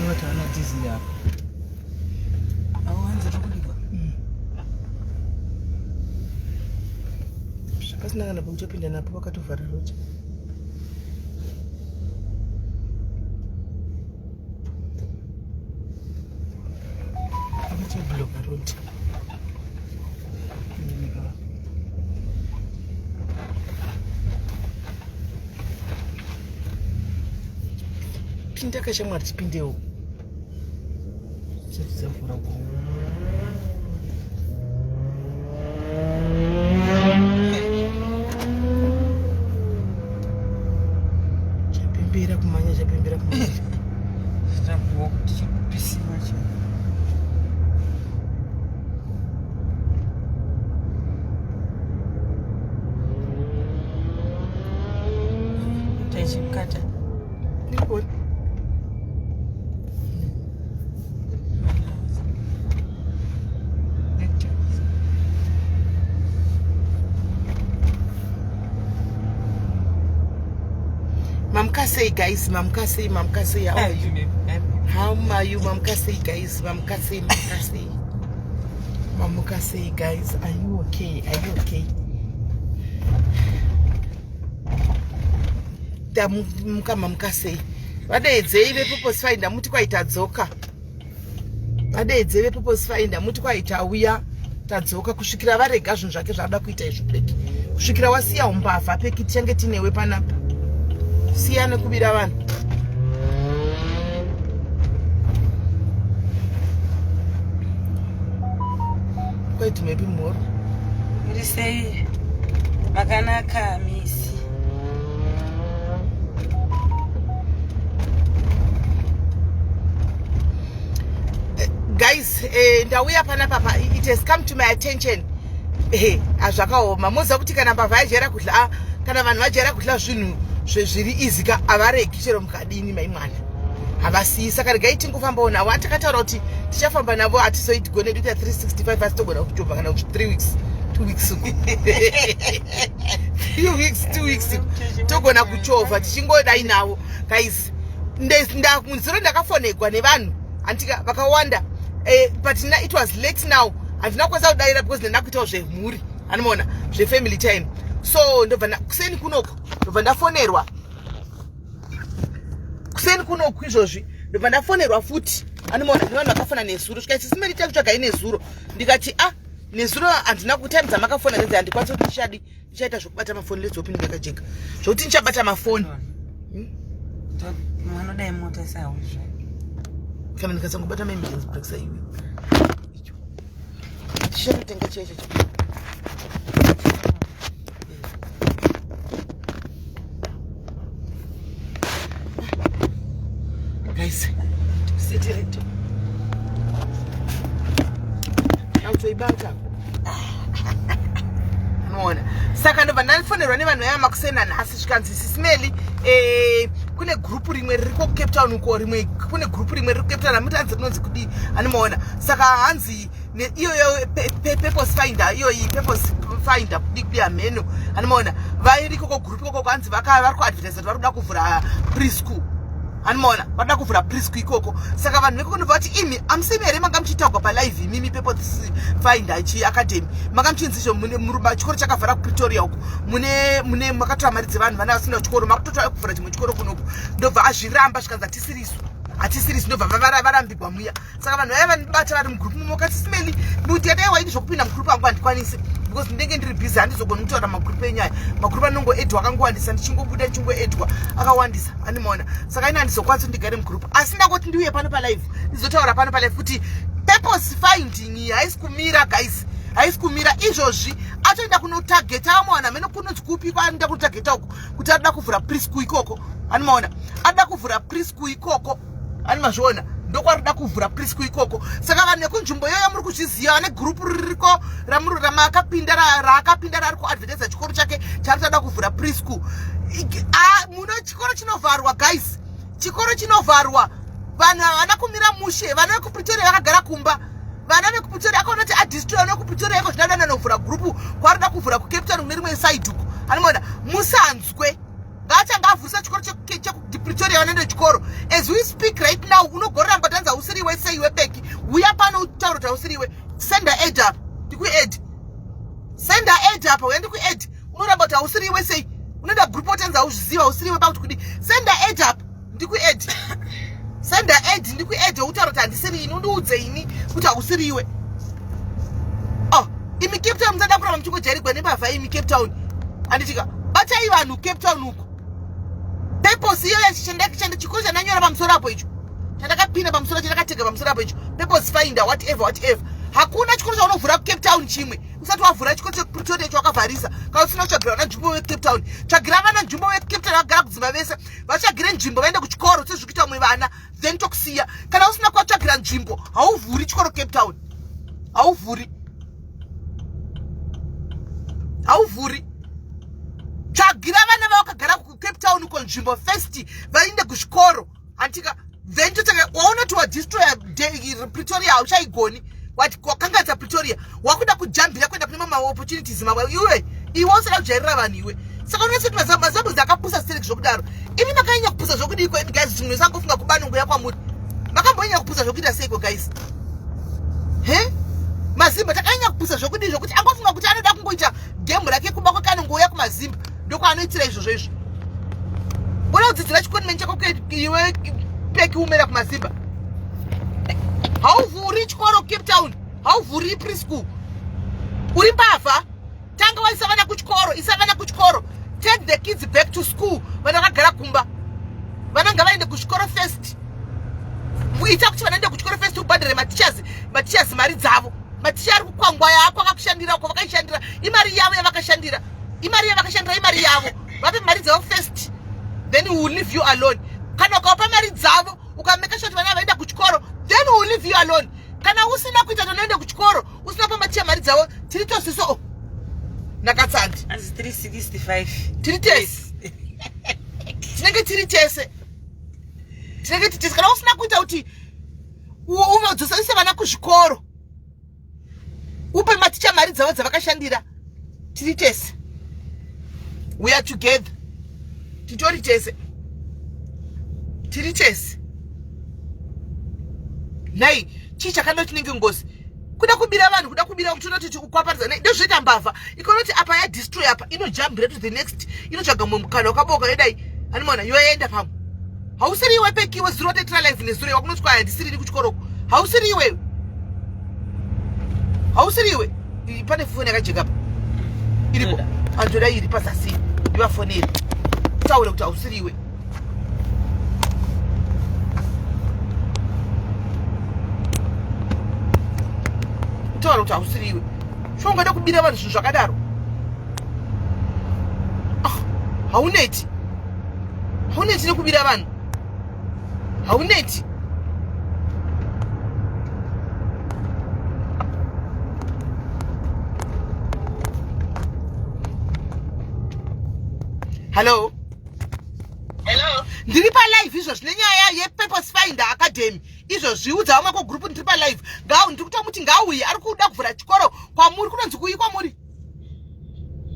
Vati havana diesel apa. Awanzi riri kubikwa. Pasina kana pekuchopinda napo vakatovhara road. Vakatobloka road. Pinda kashamwari tipindewo. Dzavhura gomo. Chapembera kumhanya chapembera kumhanya. Zvabuwa kuti chiri kupisiwa chii. Taichikata. Ndikuona. Mamuka sei guys, mamuka sei, mamuka sei. How are you? How are you? Mamuka sei guys, mamuka sei, mamuka sei. Mamuka sei guys, are you okay? Are you okay? Tamuka mamuka sei. Vadeedzei vePurpose Finder muti kwai tadzoka. Vadeedzei vePurpose Finder muti kwai tauya tadzoka kusvikira varega zvinhu zvake zvaada kuita izvo peki. Kusvikira wasiya umbavha peki tichange tinewe panapa. Siya nekubira vanhu. Kwai maybe mhoro. Muri sei? Makanaka misi. Guys, ndauya panapa pa it has come to my attention. Zvakaoma. Moziva kuti kana mbavha yajaira kudla, kana vanhu vajaira kudla zvinhu zviri easy ka havaregi chero mukadini mai mwana. Havasiyi. Saka regai tingofambawo navo. Atakataura kuti tichafamba navo hatizoiti gone kuita 365 asi togona kuchobva kana kuti 3 weeks 2 weeks uko. 3 weeks 2 weeks togona kuchovha tichingodai navo guys. Nzuro ndakafonegwa nevanhu andika vakawanda, but it was late now, handina kukwanisa kudaira because ndanda kuitawo zvemhuri, anomaona zvefamily time. So ndobva kuseni kunoko ndobva ndafonerwa kuseni kunoku izvozvi ndobva ndafonerwa futi, anomaona, nevanhu vakafona nezuro. Svika simeri takutsvagai nezuro. Ndikati a nezuro handina kutime dzamakafona dzenzi handikwanisi kuti ndichadi ndichaita zvokubata mafoni. Let's hope ndakajeka zvokuti ndichabata mafoni. Vanodai mota sauzve. Kana ndikasangobata maemergency brakes aiwe icho tichatotenga chiya chacho. Guys, Setereto. Autoibata, unoona. Saka ndobva ndafonerwa nevanhu vaya makusena nhasi, zvikanzi sisimeli, kune gurupu rimwe riri kuCape Town uko, rimwe kune gurupu rimwe riri kuCape Town amuti hanzi rinonzi kudii, animaona. Saka hanzi iyoyo Purpose Finder, iyoyi Purpose Finder kudii kudii hameno, animaona, vairi ikoko gurupu ikoko. Hanzi vari kuadvertise kuti vari kuda kuvhura preschool, animaona, varikuda kuvhura preschool ikoko. Saka vanhu vekoko ndobva vati imi amusimi here manga muchitaurwa palive imimi Purpose Finder chi academy, manga muchinzi izvo chikoro chakavhara kuPretoria uko, mune makatora mari dzevanhu vana vasina chikoro, makutotora kuvhura chimwe chikoro kunoku. Ndobva azviramba, zvikanzi hatisirisu, hatisirisu. Ndobva varambigwa muya. Saka vanhu vaya vanibata vari mugurupu mumo kati simeli muti yadai waidi zvokupinda mugurupu angu handikwanisi because ndinenge ndiri busy, handizogoni kutaura magurupu enyaya. Magurupu anongoedwa akangowandisa, ndichingobuda ndichingoedwa akawandisa, animaona. Saka ini handizokwanisi kuti ndigare mugurupu, asi ndangoti ndiuye pano palive ndizotaura pano palive kuti purpose finding iyi haisi kumira guys, haisi kumira. Izvozvi atoenda kunotageta amaona mene kunonzi kupi kwaanoenda kunotageta uko kuti arida kuvhura preschool ikoko, animaona, arida kuvhura preschool ikoko, ani mazviona, ndokwarida kuvhura preschool ikoko. Saka vanhu vekunzvimbo iyoyo muri kuzviziva, vane gurupu ririko ramakapinda raakapinda raari kuadvertisa chikoro chake chaari toda kuvhura preschool. Muno chikoro chinovharwa guys, chikoro chinovharwa. Vanhu havana kumira mushe. Vana vekuPretoria vakagara kumba. Vana vekuPretoria akaona kuti adestroy vana vekuPretoria iko zvinada nanovhura gurupu kwaarida kuvhura kuCape Town kune rimwe side uko, animaona. Musanzwe ngaachanga avhurisa chikoro chekuPretoria, vanoenda chikoro. As we speak right now, unogoramba tanzi hausiriwe sei iwe Peki? Uya pano utaura kuti hausiriwe. Senda add apa, ndikuadd. Senda add apa, uya ndikuadd. Unoramba kuti hausiriwe sei? Unoenda group wotanzi hauzviziva, hausiriwe pakuti kudi. Senda add apa, ndikuadd. Senda add, ndikuadd, utaura kuti handisiri ini, undiudze ini kuti hausiriwe. Oh, imi Cape Town musada kuramba muchingojairigwa nembavha imi Cape Town. Handitika batai vanhu Cape Town uko. Purpose iyo chikoro chandanyora pamusoro apo icho, chandakapinda pamusoro, chandakatega pamusoro apo icho, Purpose Finder, whatever whatever. Hakuna chikoro chaunovhura kuCape Town chimwe usati wavhura chikoro chePretoria chawakavharisa. Kana usina kutsvagira vana nzvimbo veCape Town, tsvagira vana nzvimbo veCape Town vakagara kudzimba vese, vatsvagire nzvimbo vaende kuchikoro sezviri kuita vamwe vana, then tokusiya. Kana usina kuvatsvagira nzvimbo, hauvhuri chikoro Cape Town, hauvhuri, hauvhuri. Tsvagira vana vavakagara kuCape Town uko nzvimbo first, vaende kuzvikoro, handitika? Then totanga waona kuti wadestroya Pretoria, hauchaigoni, wakanganisa Pretoria, wakuda kujambira kuenda kune mamwe opportunities mamwe. Iwe, iwe usada kujairira vanhu iwe. Saka unoona kuti maZimbabwe akapusa stereki zvokudaro. Imi makanyanya kupusa zvokudiko imi guys? Zvimwe sangofunga kubanongo yakwamuri, makambonyanya kupusa zvokuita seiko guys? He, maZimba takanyanya kupusa zvokudii, zvokuti angofunga kuti anoda kungoita game rake kumba kwake, anongouya kumaZimba ndokwaanoitira izvozvo izvo. Uda kudzidzira chikonimeni chako iwe Peki, umera kumaZimba. Hauvhuri chikoro Cape Town, hauvhuri preschool, uri mbavha. Tanga waisa vana kuchikoro, isa vana kuchikoro. Take the kids back to school. Vana vakagara kumba, vana ngavaende kuchikoro first. Ita kuti vanaende kuchikoro first, ubhadhare mateachers, mateachers mari dzavo. Maticha ari kukwangwa yako akakushandira uko, vakaishandira, imari yavo yavakashandira, imari yavakashandira, imari yavo. Vape mari dzavo first, then we will leave you alone. Kana ukavapa mari dzavo, ukamake sure kuti vana vaenda kuchikoro, then we will leave you alone. Kana usina kuita kuti vanoenda kuchikoro, usina pa maticha mari dzavo, tiri tose so nakatsandi. Anzi 365. Tiri tese, tinenge tiri tese, tinenge tiri tese. Kana usina kuita kuti unodzosa vana kuzvikoro, upe maticha mari dzavo dzavakashandira, tiri tese. We are together, titori tese, tiri tese. Nhai, chii chakanda chinenge ngozi? Kuda kubira vanhu, kuda kubira, kutonoti kukwaparidza ndozvoita mbavha. Ikonoti apa yadestroy apa, inojambira to the next, inotsvaga mumwe mukana wakaboka, yodai animona yoenda pamwe. Hausiri iwe Pekiwe zuro tetira live nezuro wakunoti kwaya handisirini kuchikoroko. Hausiri iwewe, hausiri iwe. Pane foni yakajeka pa iripo, andoda iri pazasi, ndivafoneri taure kuti hausiri iwe. Utaura kuti hausiri iwe. Sho ungada kubira vanhu zvinhu zvakadaro? Ah, hauneti, hauneti nekubira vanhu, hauneti. Hallo. Hello. Ndiri palive izvozvi nenyaya yePurpose Finder Academy izvozvi. Udza vamwe kugroup ndiri palive. Ngau ndiri kutomuti ngauye, ari kuda kuvhura chikoro kwamuri. Kunonzi kuyi kwamuri?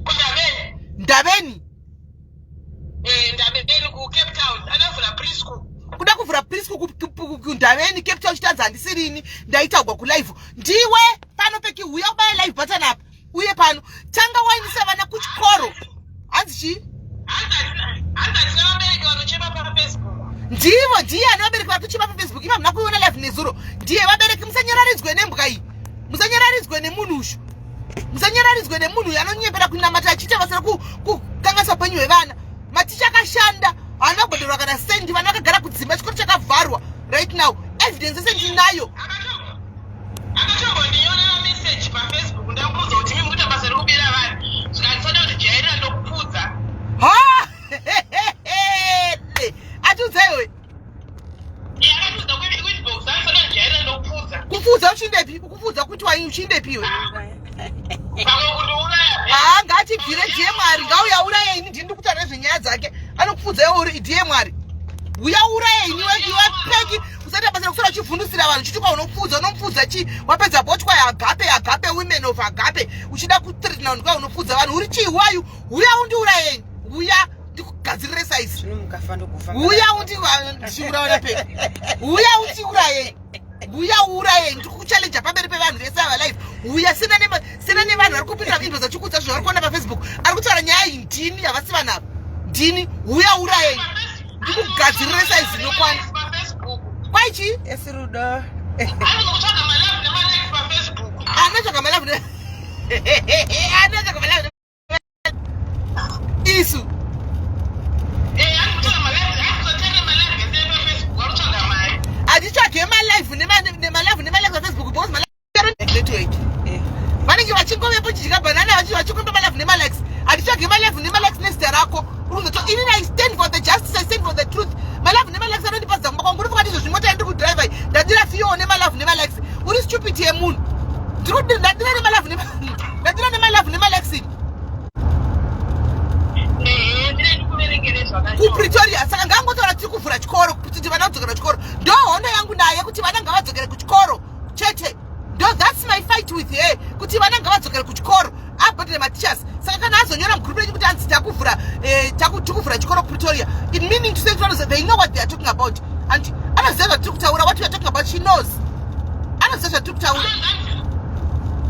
Kundaveni. Ndaveni. Eh, Ndaveni ku Cape Town. Anavhura preschool. Kuda kuvhura preschool kuNdaveni, Cape Town. Chitanzi handisirini, ndaitaugwa kulive. Ndiwe pano Peki, uya ubaya live button apa, uye pano. Tanga waindisa vana kuchikoro. Hanzi chii? Hanzi hatina vabereki vanochema paFacebook. Ndivo, ndiye ane vabereki vari kuchema paFacebook. Iva muna kuiona live nezuro, ndiye. Vabereki, musanyararidzwe nembwa iyi, musanyararidzwe nemunhu ushu, musanyararidzwe nemunhu uyu anonyepera kunamata achiita basa rekukanganisa upenyu hwevana. Maticha akashanda haana kubhadharwa kana sendi, vana vakagara kudzimba, chikoro chakavharwa right now. Evidence yese ndinayo. Akatombondinyorera message paFacebook, ndamuudza kuti mimi kuita basa rekubira vanhu, zvikandisada kuti jairira, ndokupfudza. Ha, atiudza iwe? Akatiudza kuinbox, andisada kuti jairira, ndokupfudza. Kupfudza uchindepi? Kupfudza kuti wai uchindepi iwe? Pamwe kundiuraya. Haa, ngaatibvire, ndiye Mwari. Ngauya uraye ini, ndini ndikutaura nezvenyaya dzake. Anokupfudza iwe uri ndiye Mwari. Uya uraye ini iwe Peki. Usaita basa rekusora uchivhundusira vanhu uchiti kwa unopfudza, unopfudza chii? Wapedza botwa agape, agape, women of agape, uchida kuthreatena vanhu kwa unopfudza vanhu. Uri chii wayu? Uya undiuraye ini, uya. Ndikugadzirire saizi. Zvino mukafa ndokufa. Uya undichiurawa pepi. Uya utiuraye. Uya uuraye, ndikuchallenja pamberi pevanhu vese ava live. Uya sina nevanhu vari kupindura inbox achikuudza zvavari kuona paFacebook. Ari kutaura nyaya iyi ndini, havasi vanhu ava. Ndini, uya uraye. Ndikugadzirire saizi inokwana. PaFacebook. Kwaichi? Esirudo. Ari kutsvaga malove nemalike paFacebook. Anotsvaga malove ne anotsvaga malove isu. Eh, ari kutsvaga malove, ari kutsvaga malove ese paFacebook, ari kutsvaga mari. Hatitsvage malive nemalove nemalike paFacebook because network vanenge vachingovepo chidya banana vachingomba malove nemalikes. Hatitsvage malove nemalikes nezita rako. Uri inini, I stand for the justice, I stand for the truth. Malove nemalikes anondipadza kumba kwangu. Uri fungati izvozvi mota yandiri kudhiraivha iyi ndadira fuel nemalove nemalikes? Uri stupid yemunhu. Ndiri ndadira nemalove, ndadira nemalove nemalikes ini. Ehe, ndine ndikuverengere zvakanyorwa. KuPretoria. Saka ngangotaura tiri kuvhura chikoro kuti vana vadzokera kuchikoro. Ndo hondo yangu naye, kuti vana ngavadzokere kuchikoro chete. Ndo that's my fight with her, kuti vana ngavadzokere kuchikoro, abhadhare mateachers. Saka kana azonyora mugroup renyu kuti hanzi takuvhura tikuvhura chikoro kuPretoria, it meaning to say kuti they know what they are talking about. And anoziva zvatiri kutaura, what we are talking about. She knows, anoziva zvatiri kutaura.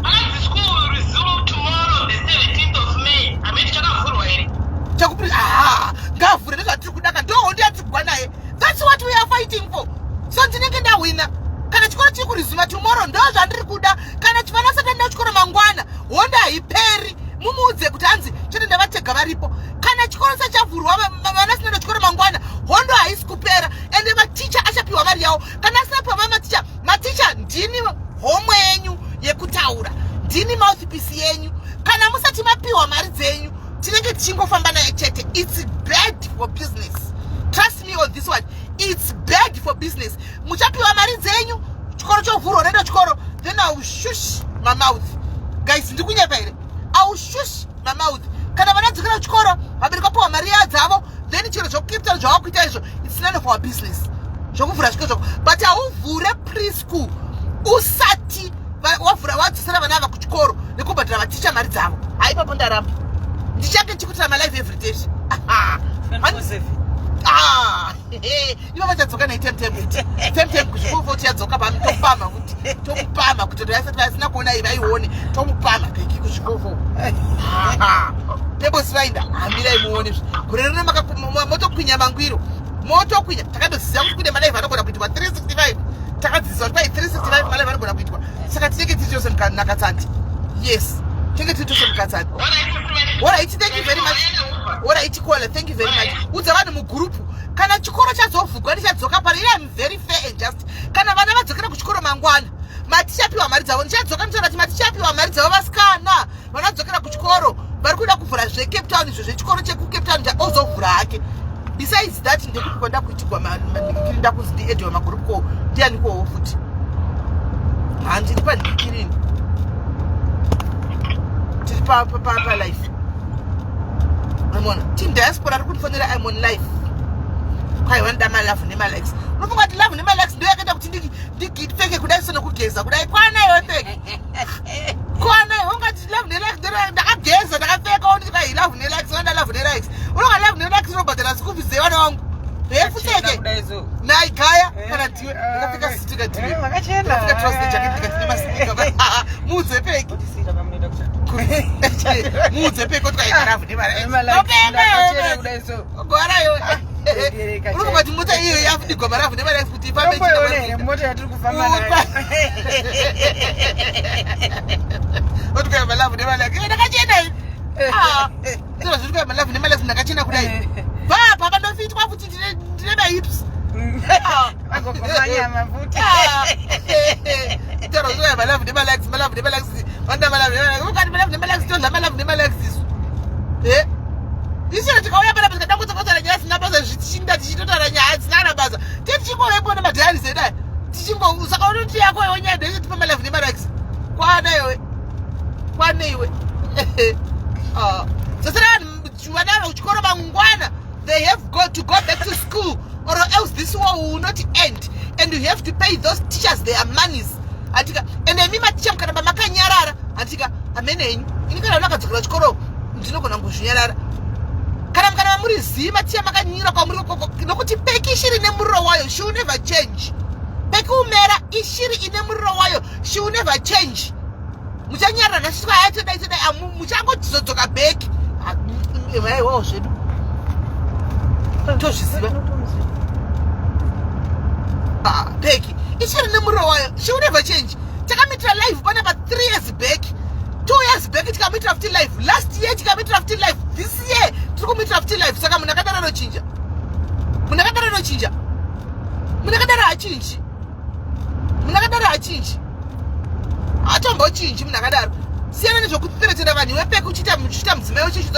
Anonzi school resume tomorrow, the 17th of May. Hamene chakavhurwa here? Chakupri aha, ngavhure, ndezvatiri kudaka. Ndo hondo yatiri kugwa naye. That's what we are fighting for. So ndinenge ndahwina kana chikoro chiri kuresuma tomorrow. Ndo zvandiri kuda. Kana vana vasati vaenda kuchikoro mangwana, hondo haiperi. Mumuudze kuti hanzi chete ndavatega varipo. Kana chikoro sachavhurwa, vana sinaenda kuchikoro mangwana, hondo haisi kupera. Ende maticha achapiwa mari yavo. Kana asina piwa mari maticha, maticha ndini homwe yenyu yekutaura, ndini mouthpiece yenyu. Kana musati mapiwa mari dzenyu, tinenge tichingofamba naye chete. It's bad for business, trust me on this one, it's bad for business. Muchapiwa mari dzenyu, chikoro chovhurwa, nendo chikoro, then I will shush my mouth. Guys, ndikunyepa here? I will shush my mouth kana vana dzokera kuchikoro, vabereki vapiwa mari yadzavo. Then chiro zvokuCape Town zvavakuita izvo, it's none of our business, zvokuvhura zvikoro zvako. But hauvhure preschool usati wavhura, wadzosera vana ava kuchikoro nekubhadhara vaticha mari dzavo. Haipapo ndaramba. Ndichange chikuitira malive everyday. 24/7. Ah, ivo vachadzoka naitemtem futi, temtem kuzvikoro futi yadzoka pano. Topama kuti, tomupama kuti vasati vasina kuona iyi vaione. Tomupama peki kuzvikoro pebosi vainda. Hamirai muone, gore rino motokwinya mangwiro, motokwinya. Takatoziva kuti kune malive anogona kuitwa 365. Takadzidzisa kuti pai 365 malive anogona kuitwa. Saka tinenge tiri tose nakatsandi. Yes, tinenge tiri tose mukatsandi. Alright, thank you very much. Alright caller, thank you very much. Udza vanhu mugurupu kana chikoro chazovhugwa, ndichadzoka pano. Ine am very fair and just. Kana vana vadzokera kuchikoro mangwana, maticha apiwa mari dzavo, ndichadzoka nditaura kuti maticha apiwa mari dzavo. Vasikana, vana vadzokera kuchikoro. Vari kuda kuvhura zveCape Town izvo, zvechikoro chekuCape Town, ozovhura hake. Besides that, ndekupi kwanda kuitigwa manhikiri? Ndakunzi ndiediwa magurupu ko ndianikowo futi? Handiri panhikirini, tiri palive. Amona team diaspora ari kundifonera. I'm on live. Kwai vanoda malove nemalikes. Unofunga kuti love nemalikes ndo yakaita kuti ndipfeke kudai so nokugeza kudai? Kwana iwe, pfeke kwana iwe. Ungati love nelikes? Ndakageza, ndakapfeka. Nditi love nelikes, vanoda love nelikes. Unonga love nelikes unobhadhara school fees dzevana vangu hefuteke. Kudai so. Naigaya kana ndiwe ndakapfeka sitika ndiwe. Wakachena. Ndakapfeka trouser, jacket, ndikati nemasneaker. Muudze peki. Otisira pamunoenda kuchando. Muudze peki kuti kwaigaravu. Ndakachena kudai so. Gwarayo. Kubereka. Unofunga kuti mota iyo yafudigwa maravhu nemalikes kuti ifambe? Tomboiona here mota yatiri kufamba nayo? Otikaya malove nemalikes, ndakachena ini. Ndizvo zviri kuya malove nemalikes, ndakachena kudai. Bva pandofitwa futi ndine mahips. Vagogomanyama futi. Taura zvikuya malove nemalikes, malove nemalikes, vanoda malove nemalikes. Ukati malove nemalikes, todla malove nemalikes isu. E isiro tikauya panapa tikadangotsokotsora nyaya dzisina basa, zvichinda tichitotaura nyaya dzisina kana basa, te tichingovepo nemadiaries edu aya tichingo. Saka unoti yako iwe nyaya ndeche tipa malove nemalikes? Kwana iwe, kwane iwe. Dzosera vanhu vana kuchikoro mangwana. They have got to go back to school or else this war will not end, and you have to pay those teachers their monies. Hatika ende imi maticha mukaramba makanyarara, hatika hamene henyu. Ini kana unakadzokera chikoro ndinogona kuzvinyarara. Kana mukaramba muri zima tiya makanyira kwamuri nokuti peki ishiri nemuriro wayo, she will never change. Peki umera ishiri ine muriro wayo, she will never change. Muchanyarara nhasi twaya todai todai, muchangozodzoka back. Aiwawo zvedu tozviziva. Ah, peki ichiri nemuriro wayo, she will never change. Takamitira live panapa 3 years back, 2 years back, tikamitira futi live last year, tikamitira futi live this year, tiri kumitira futi live. Saka munhu akadaro anochinja? Munhu akadaro anochinja? Munhu akadaro hachinji. Munhu akadaro hachinji, hatombochinji munhu akadaro. Siyana nezvekuthreatena vanhu iwe peki, uchiita mudzimai wechechi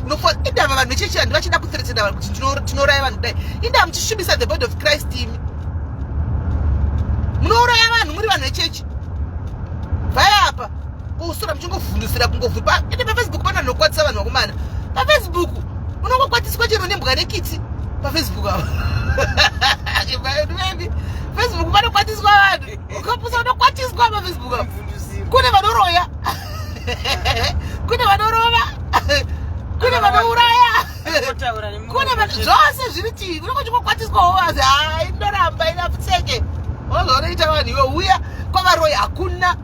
unofa. Indava vanhu vechechi handi vachida kuthreatena vanhu kuti tinouraya vanhu kudai? Indava muchisvibisa the body of Christ? Imi munouraya vanhu muri vanhu vechechi. Bvai apa kusora muchingovhundusira kungovhura. Ende paFacebook pana nokwatisa vanhu vakomana. PaFacebook unongokwatiswa chero nembwa nekiti paFacebook ava. Facebook panokwatiswa vanhu, ukapusa unokwatiswa paFacebook ava. Kune vanoroya, kune vanorova, kune vanouraya, kune vanhu zvose zviri chii, unenge uchingokwatiswawo. Vazi hai, ndoramba inapfutseke ozonoita vanhu iwe uya kwavaroyi. Hakuna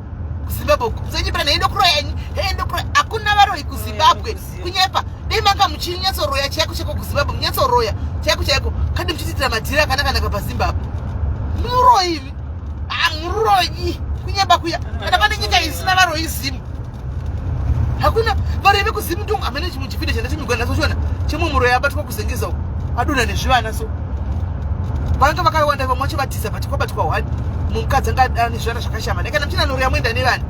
kuZimbabwe kusenyipira nei ndokuroyanyi hei ndokuroya. Hakuna varoyi kuZimbabwe, kunyepa. Dei manga muchinyatsoroya chaiko chaiko kuZimbabwe, munyatsoroya chaiko chaiko, kadi muchitiitira madhiri akanaka paZimbabwe. Muroyi, muroyi, kunyepa kuya. Kana pane nyika isina varoyi, Zimu. Hakuna varoyi vekuZimu. Tongo hamene chimwe chivhidhio chandatimigwa naso chiona chemwe muroyi abatwa kuzengeza uko, adonha nezvivana. So vanga vakawanda, vamwe vacho vatiza, but kwabatwa one mukadzi anga ane zvivana zvakashama. Kana muchina noroya, muenda nevanhu.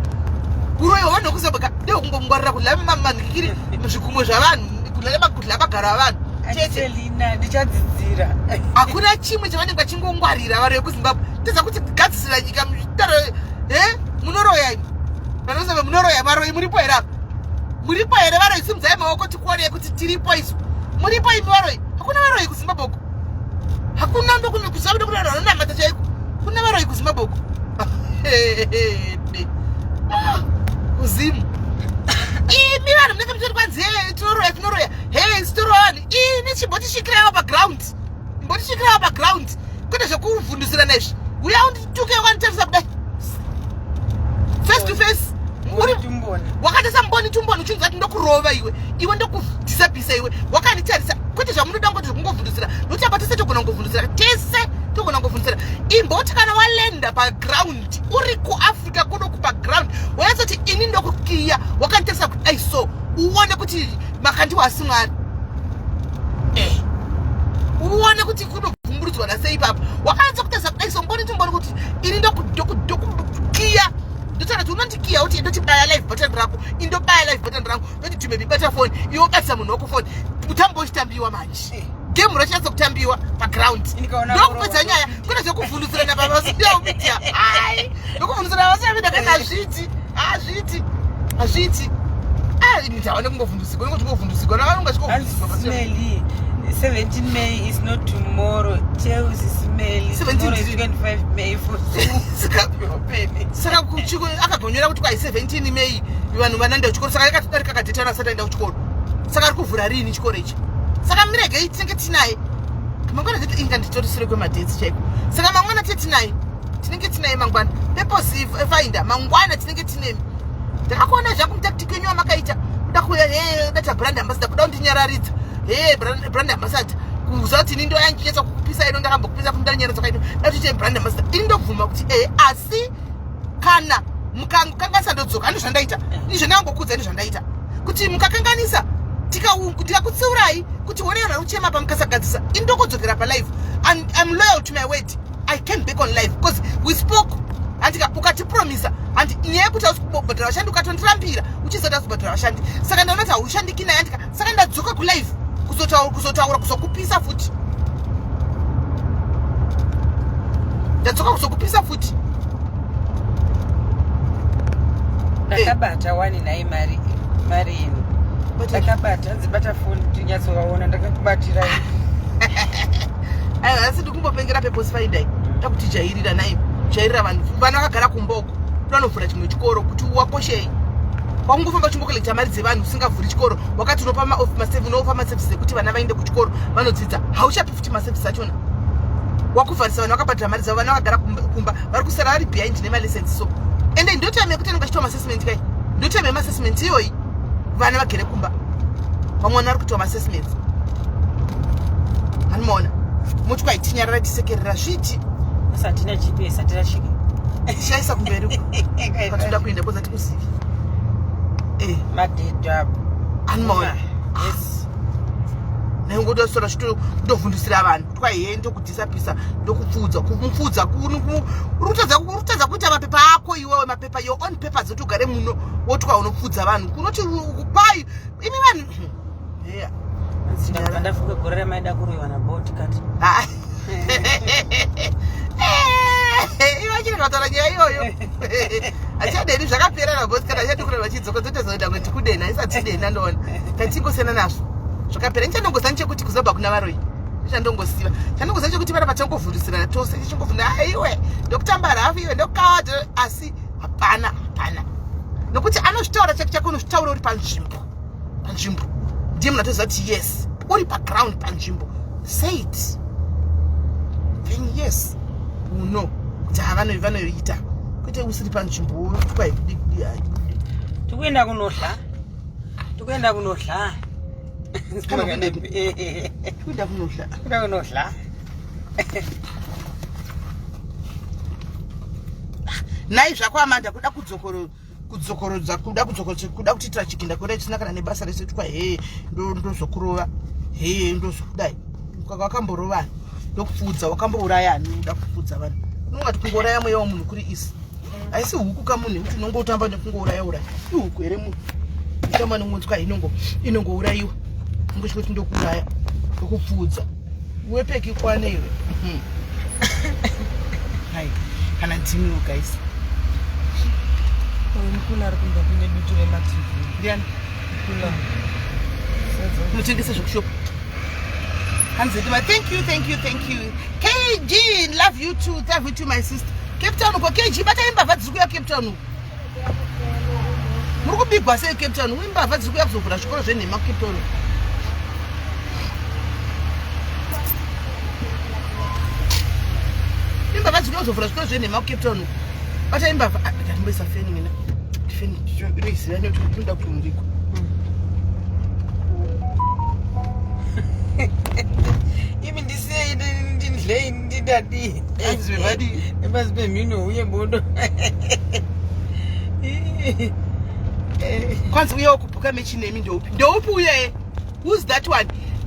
Uroyi hwavanhu vekuZimbabwe ndehwekungongwarira kudla manhikiri zvikumwe zvavanhu, kudla magaro avanhu chete. Selina, ndichadzidzira. Hakuna chimwe chavanenge vachingongwarira vari vekuZimbabwe. Tedza kuti gadzisira nyika mutaro e munoroya imi vanoziva munoroya. Varoyi muripo here apa? Muripo here varoyi? Simudzai maoko tikuonei kuti tiripo isu. Muripo imi varoyi? Hakuna varoyi kuZimbabwe uko, hakuna. Ndokuziva ndokuna vanhu vanonamata chaiko. Kuna varoyi kuZimbabwe uko? Ah, kuZimu imi vanhu munenge muchiti kwanzi he tinoroya, tinoroya, he sitorova vanhu. Ini chimbotisvikiraiwo paground, imbotisvikiraiwo paground, kwete zvekuvhundusirana izvi. Uya undituke wakanditarisa kudai face to face. Tumboni. Wakatarisa mboni tumboni, uchinzwa kuti ndokurova iwe, iwe ndokudhisapisa iwe wakanditarisa, kwete zvamunoda ngoti zvekungovhundusira. Nokuti apa tese togona kungovhundusira, tese togona kungovhundusira. Imboti kana walenda paground uri kuAfrica kuno kupaground, wanyatsoti ini ndokukiya wakanditarisa kudai so, uone kuti Makandiwa asi Mwari. Uone kuti kunobvumburudzwa nasei ipapo wakanyatsa kutarisa kudai so mboni tumboni, kuti ini ndokukiya, ndotaura kuti unondikiya, uti ndoti baya live button rako, indobaya live button rangu, ndoti tumebi bata foni, iwe batisa munhu wako foni, mutambo uchitambiwa manje, game rachinatsa kutambiwa paground. Ndikaona Ndokupedza vorowa nyaya, kwete zvekuvhundusirana pamasuya media. Ai, ndokuvhundusirana pamasuya media kana hazviiti, hazviiti, hazviiti. Taone kungovhundusigwa, unenge uchingovhundusigwa navanonga Hanzi Smelly, 17 May is not tomorrow. Tell Smelly 17 tomorrow is 25 May for school to be open. Saka akagonyora kuti kwai 17 May vanhu vanoenda kuchikoro. Saka yakatodarika kadate asati aenda kuchikoro. Saka ari kuvhura riini chikoro ichi? Saka miregei tinenge tinaye mangwana tete. Inga nditorisire kwemadates chaiko. Saka mangwana tete tinaye, tinenge tinaye mangwana. Purpose Finder, mangwana tinenge tinemi. Ndakakuona zvangu mutactic yenyu wamakaita, kuda kuuya he data brand ambassador, kuda kundinyararidza he brand ambassador, kuziva kuti ini ndoyandinyatsa kukupisa ino, ndakambokupisa kuti ndanyaradza kaino datiite brand ambassador. Ini ndobvuma kuti asi kana mukanganisa ndodzoka. Ando zvandaita ini, zvandangokudza ini zvandaita kuti mukakanganisa ndikakutsiurai kuti honai vanhu vari kuchema pamukasagadzisa, ini ndokudzokera palive. And I'm loyal to my word. I came back on live because we spoke handika ukatipromisa handi nyaya yekuti hausi kubhadhara vashandi, ukatondirambira uchisati hausi kubhadhara vashandi. Saka ndaona kuti haushandiki naye handika. Saka ndadzoka kulive kuzotaura, kuzotaura, kuzokupisa futi. Ndadzoka kuzokupisa futi. Ndakabata wani nhai mari ini. Ndakabata, hanzi bata foni tinyatsovaona, ndakakubatirai. Aiwa, asi ndikumbopengera Purpose Finder, takutijairira nai jairira vanhu. Vana vakagara kumboko, vanovhura chimwe chikoro kuti wakoshei. Wakungofamba uchingokolekta mari dzevanhu usingavhuri chikoro. Wakati unopa unopa maservices ekuti vana vaende kuchikoro vanodzidza. Hauchapi futi maservices achona. Wakuvharisa vanhu vakabhadhara mari dzavo, vana vakagara kumba vari kusara vari behind nemalessons so. Ende ndo time yekuti anenge achiitwa maassessment kai. Ndo time yemaassessment iyoyi. Vana vagere kumba. Vamwe vana vari kuitwa maassessments. Anomaona. Moti kwaitinyarara tisekerera zviti. Asatina GPS atirashike. Shaisa kumberi uko. Kwatinoda kuenda koza tikuzivi. Eh. Madhedha. Anomaona. Yes. Nengotosora kutovhundusira vanhu. Twaiye ndokudisapisa ndokupfuudza kumupfuudza uri kutadza kuita mapepa ako iwewe mapepa your own papers kuti ugare muno wotwa unopfuudza vanhu kunoti pai imi vanhu yeah. Ndabva ndafunga gore ramaida kuroiwa naboti kati. Ah. Iwe achiri kutaura nyaya iyoyo hachadeni zvakapera nabosi kana achadi kureva chidzoka dzotozoita kuti kudena isati dena ndoona tatingosiyana nazvo zvakapera nichandongoziva nechekuti kuzobva kuna varoyi chandongosiva chandongoziva chekuti vana pachangovhundisirana tose tichingovhunda aiwe ndokutamba rafu iwe ndokukawata asi hapana hapana nokuti anozvitaura chake chake unozvitaura uri panzvimbo panzvimbo ndiye munhu atoziva kuti yes uri paground panzvimbo say it then yes you know kuti havano vanoita kwete usiri panzvimbo kwai Tikuenda kunohla. Tikuenda kunohla. Kana kuenda kunohla. Tikuenda kunohla. Nhai zvako Amanda kuda kudzokoro kudzokorodza kuda kudzokorodza kuda kutiitira chiginda kure chisina kana nebasa rese tukwa hee ndozokurova hee ndozokudai wakamborova ndokupfuudza wakambouraya ani uda kupfuudza vanhu unongati kungouraya mweya wemunhu kuri isi haisi huku kamunhu yekuti unongotamba nekungouraya uraya ihuku here munhu utamba nekungonzwa inongo inongourayiwa ungochikuti ndokuuraya ndokupfuudza wepeki kwane iwe hai kana ndimiwo guys Mukuna ari kumba kune dutu remaTV. Ndiani? Mukuna. Unotengesa zvekushopa. Hanzi thank you, thank you, thank you. KG, love you too. Love you too, my sister. Cape Town uko KG batai mbavha dziri kuuya Cape Town uko. Muri kubigwa sei Cape Town? Uye mbavha dziri kuuya kuzovhura zvikoro zvenhema kuCape Town. Imbavha dziri kuuya kuzovhura zvikoro zvenhema kuCape Town uko. Batai mbavha. Ah, ndatomboisa feni mina. Feni inoiziva nekuti inoda kutumurikwa. Imi ndisiyei ndidlei ndidadii. Hanzi vevadii? Pasi pemhino uye bodo. Kwanzi uye wokubhuka mechi nemi ndoupi? Ndoupi uye? Who's that one?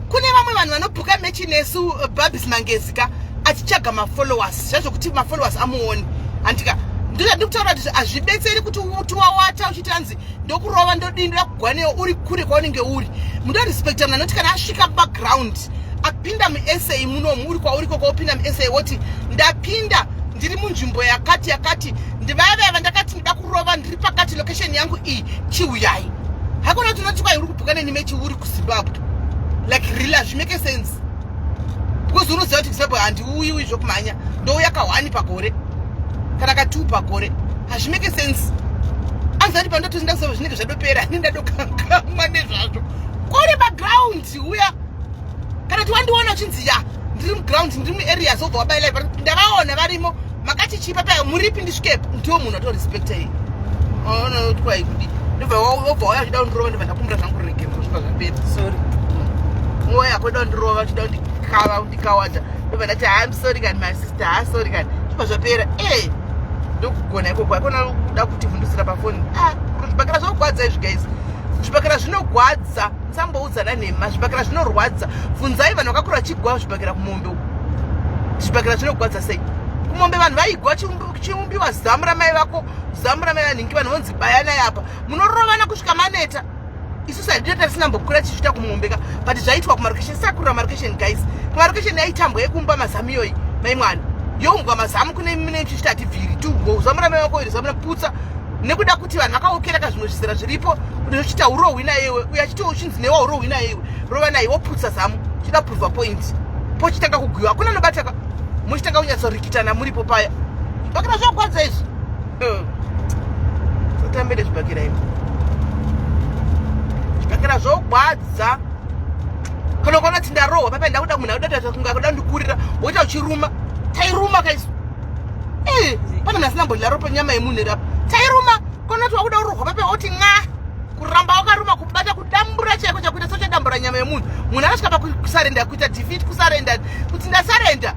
Kune vamwe vanhu vanobhuka mechi nesu Babis Mangezi ka achitsvaga mafollowers zvazvokuti mafollowers amuone. Handika ndinoda kutaura kuti hazvibetseri kuti utiwawata uchiti hanzi ndokurova ndodii ndoda kugwanewo uri kure kwaunenge uri. Munorespecta munhu anoti kana asvika paground apinda muSA munomu uri kwauri koko wopinda muSA woti ndapinda ndiri munzvimbo yakati yakati ndivaya vaya vandakati ndoda kurova ndiri pakati location yangu iyi chiuyai. Hakuna kuti unoti kwai uri kubhuka neni mechi uri kuZimbabwe. Like really hazvimake sense. Because unoziva kuti kuZimbabwe handiuyi zvokumhanya ndouya ka1 pagore kana ka2 pagore hazvimake sense. Anzati pandoti ndakuziva zvinenge zvadopera ini ndadokangamwa nezvazvo. Kuri paground uya kana kuti wandiona uchinzi ya ndiri muground ndiri muarea zobva wabaila ndavaona varimo makati chipa paya muripi ndisvikepo ndiwo munhu atorespecta iyi onotwai kudi ndobva wobva wauya uchida kundirova ndobva ndakumbira zvangu ruregerero kusvika zvapera. Sorry. Nguva yako ida kundirova uchida kundikava kundikawata ndobva ndati I'm sorry kani my sister ha sorry kani zvibva zvapera. E ndokugona ikoko akona kuda kutivhundusira pafoni. Ah, zvibhakera zvinogwadza izvi guys, zvibhakera zvinogwadza, musamboudzana nhema, zvibhakera zvinorwadza. Bvunzai vanhu vakakura vachigwa zvibhakera kumombe uko, zvibhakera zvinogwadza sei kumombe. Vanhu vaigwa chiumbiwa zamu ramai vako, zamu ramai vanhingi, vanhu vonzi bayanai apa, munorovana kusvika maneta. Isusu hatidota tisina mbokura tichiita kumombe ka, but zvaitwa kumarokesheni. Sakurira marokesheni guys, kumarokesheni yaitambwa yekumba mazamu iyoyi, mai mwana youmbwa mazamu kune mine chichita hatibviri tu zamu ramai vako iri zamu raputsa nekuda kuti vanhu vakaokera ka zvimwe zvizera zviripo kuti zvochiita urohwi naiwe uyo achiti uchinzi newa urohwi naiwe rova naye woputsa zamu chida prova point pochitanga kugwiwa hakuna anobata ka muchitanga kunyatsorikitana muripo paya. Zvibhakera zvogwadza izvi, totambe nezvibhakera izvi. Zvibhakera zvogwadza. Kana ukaona kuti ndarohwa papa ndakuda munhu akuda kunge akuda kundikurira, woita uchiruma. Tairuma kaisu. Eh, pane munhu asina mbodya ropa nyama yemunhu here apa. Tairuma, kona kuti wakuda kurohwa papa woti n'a. Kuramba wakaruma kubata kudambura chaiko chakuita sochadambura nyama yemunhu. Munhu anosvika pakusarenda kuita defeat kusarenda kuti ndasarenda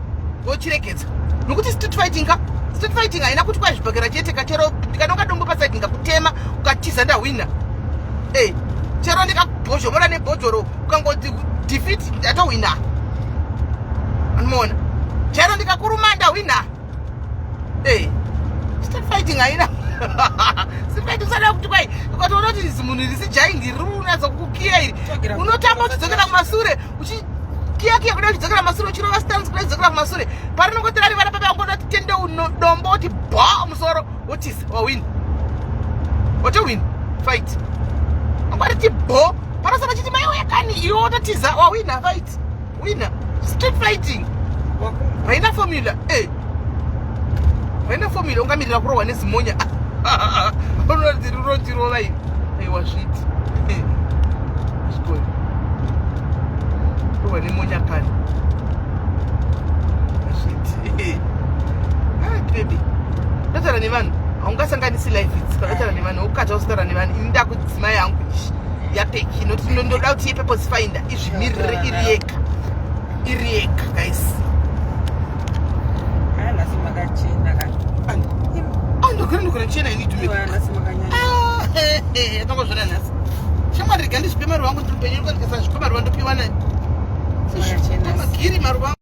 wochiregedza. Nokuti street fighting ka street fighting haina kuti kwai zvibhakera chete ka chero ndikanonga dombo paside ndikakutema ukatiza ndahwina. Eh, chero ndikabhozhomora nebhojoro ukangoti defeat ndatohwina. Anoona. Chero ndikakuruma ndahwina. Eh. Street fighting haina. Street fighting usada kuti kwai ukatoona kuti zimunhu risi giant riri kunatsa kukiya iri. Unotamba uchidzokera kumasure uchikiya kiya kuda uchidzokera kumasure uchirova stance kuda uchidzokera kumasure. Parinongoti rarivara papa ungonoti tende uno dombo woti bho musoro wotiza wawina. Watowina fight. Angwariti bho panosara chiti maiwe kani iwe wototiza wawina fight. Wina street fighting haina formula eh haina formula ungamirira kurohwa nezimonya unoti runotirova iri aiwa zviti zvikoni rohwa nemonya kani zviti ah baby ndotaura nevanhu haungasanganisi life idzi pakataura nevanhu ukata usitaura nevanhu ini ndakudzimai yangu ishi yapeki nokuti ndoda kuti yepurpose finder izvimirire iri yega iri yega guys. Nhasi makachena ka. Ndogara ndogara chena ini dume. Nhasi makanyanya. Atangozvona nhasi shamwari, rega ndizvipe maruva angu, ndiri upenyu ndikasazvipe maruva ndopiwa nani? Makachena. Magiri maruva.